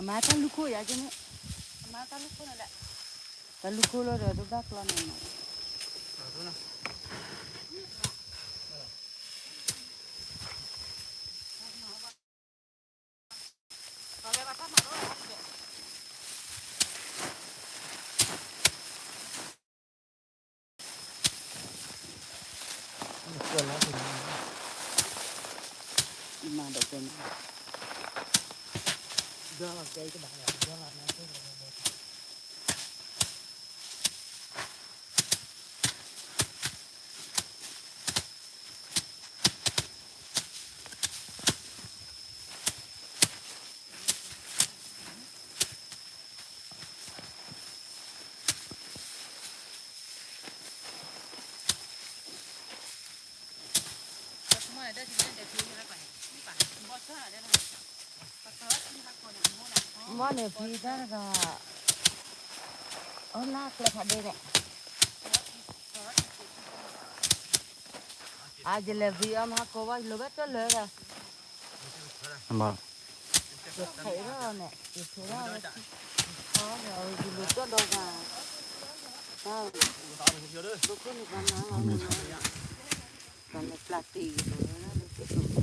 မၤတၢ်လူၢ်ခိၣ်ယၤကန့ၣ်, မၤတၢ်လူၢ်ခိၣ်န့ၣ်လဲၣ်, တၢ်လူၢ်ခိၣ်လၢဒီးတဘၣ်ကျီန့ၣ်မၤ မၤဒီးကဲန့ၣ်, ဒီးကဲကဘၣ်လီၤ, ဒီးလီၤမၤသ့လီၤ. မ့ၢ်န့ၣ်ဖံတၢ်တဂၤ, အီၣ်လၢကျဲဖးဒိၣ်န့ၣ်, အါယလဲၤဖံအီၣ် မဟါကိးဘၣ် ယလိၤဘၣ်တၢ်လၢာ်ဒီး, ယခဲအံၤန့ၣ် ယခဲဒၣ်ဝဲ, ယလိၤတၢ်ဒီးဂၤ, တၢ်, ပခိၣ်န့ၣ်ပှၤမၤလီၤ, ပှၤလဲၤပျၢ်တ့ၢ်ကဒီးဝဲလၢ